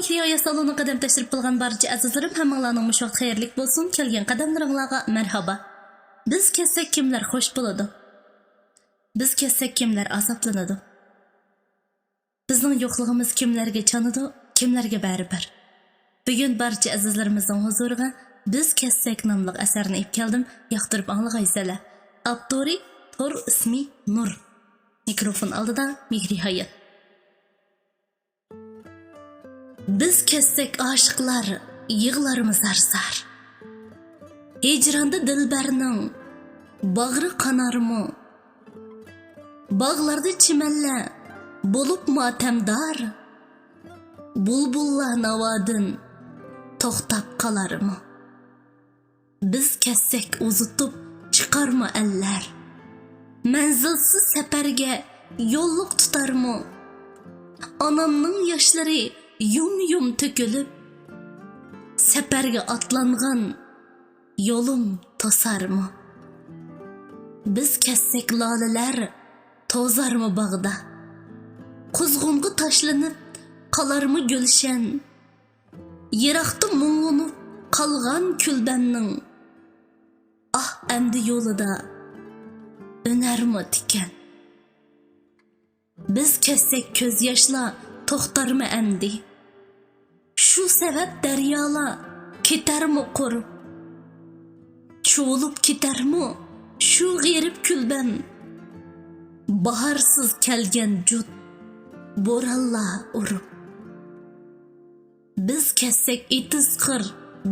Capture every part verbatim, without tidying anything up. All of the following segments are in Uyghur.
مېھرىيا سالونىغا قەدەم تەشرىپ قىلغان بارچە ئەزىزلىرىم، ھەممىڭلارنىڭ مۇشۇ ۋاقىت خەيرلىك بولسۇن. كەلگەن قەدەملىرىڭلارغا مەرھابا. بىز كەتسەك كىملەر خوش بولىدۇ؟ بىز كەتسەك كىملەر ئازابلىنىدۇ؟ بىزنىڭ يوقلۇقىمىز كىملەرگە چانىدۇ، كىملەرگە بەرىبىر؟ بۈگۈن بارچە ئەزىزلىرىمىزنىڭ ھۇزۇرىغا بىز كەتسەك ناملىق ئەسەرنى ئېلىپ كەلدىم، ياقتۇرۇپ ئاڭلىغايسىلەر. ئاپتورى تور ئىسمى نۇر. مىكروفون ئالدىدا مېھرى ھايات. بىز كەتسەك ئاشىقلار يىغلارمۇ زار-زار. ھىجراندا دىلبەرنىڭ باغرى قانارمۇ؟ باغلاردا چىمەنلەر بولۇپ ماتەمدار، بۇلبۇللار ناۋادىن توختاپ قالارمۇ؟ بىز كەتسەك ئۇزىتىپ چىقارمۇ ئەللەر؟ مەنزىلسىز سەپەرگە يوللۇق تۇتارمۇ؟ ئانامنىڭ ياشلىرى يۇم-يۇم تۆكۈلۈپ، سەپەرگە ئاتلانغان يولۇم توسارمۇ؟ بىز كەتسەك لالىلەر توزارمۇ باغدا؟ قۇزغۇنغا تاشلىنىپ قالارمۇ گۈلشەن؟ يىراقتا مۇڭلىنىپ قالغان كۈلبەمنىڭ ئاھ ئەمدى يولىدا ئۈنەرمۇ تىكەن؟ بىز كەتسەك كۆز ياشلار توختارمۇ ئەمدى؟ شۇ سەۋەب دەريالار كېتەرمۇ قۇرۇپ؟ چۇۋۇلۇپ كېتەرمۇ شۇ غېرىب كۈلبەم؟ باھارسىز كەلگەن جۇت بورانلار ئۇرۇپ. بىز كەتسەك ئېتىز قىر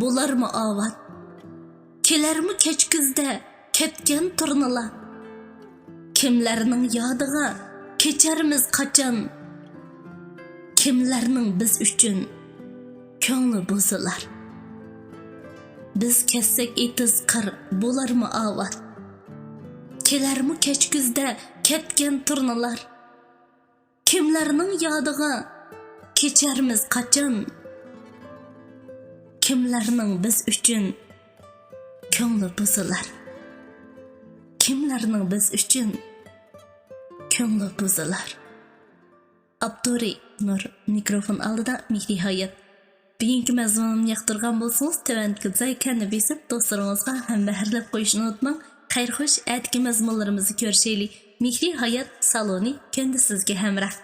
بولارمۇ ئاۋات؟ كېلەرمۇ كەچ كۈزدە كەتكەن تۇرنىلار؟ كىملەرنىڭ يادىغا كېچەرمىز قاچان؟ كىملەرنىڭ بىز ئۈچۈن كۆڭلى بۇزۇلار؟ بىز كەتسەك ئېتىز قىر بولارمۇ ئاۋات؟ كېلەرمۇ كەچ كۈزدە كەتكەن تۇرنىلار؟ كىملەرنىڭ يادىغا كېچەرمىز قاچان؟ كىملەرنىڭ بىز ئۈچۈن كۆڭلى بۇزۇلار؟ كىملەرنىڭ بىز ئۈچۈن كۆڭلى بۇزۇلار؟ ئاپتورى نۇر، مىكروفون ئالدىدا مېھرى ھايات. بۈگۈنكى مەزمۇنۇمنى ياقتۇرغان بولسىڭىز، تۆۋەندىكى زايكاننى بېسىپ، دوستلىرىڭىزغا ھەمبەھىرلەپ قويۇشنى ئۇنتۇماڭ. خەير خوش، ئەتىكى مەزمۇنلىرىمىزدا كۆرۈشەيلى. مېھرى ھايات سالونى كۈندە سىزگە ھەمراھ.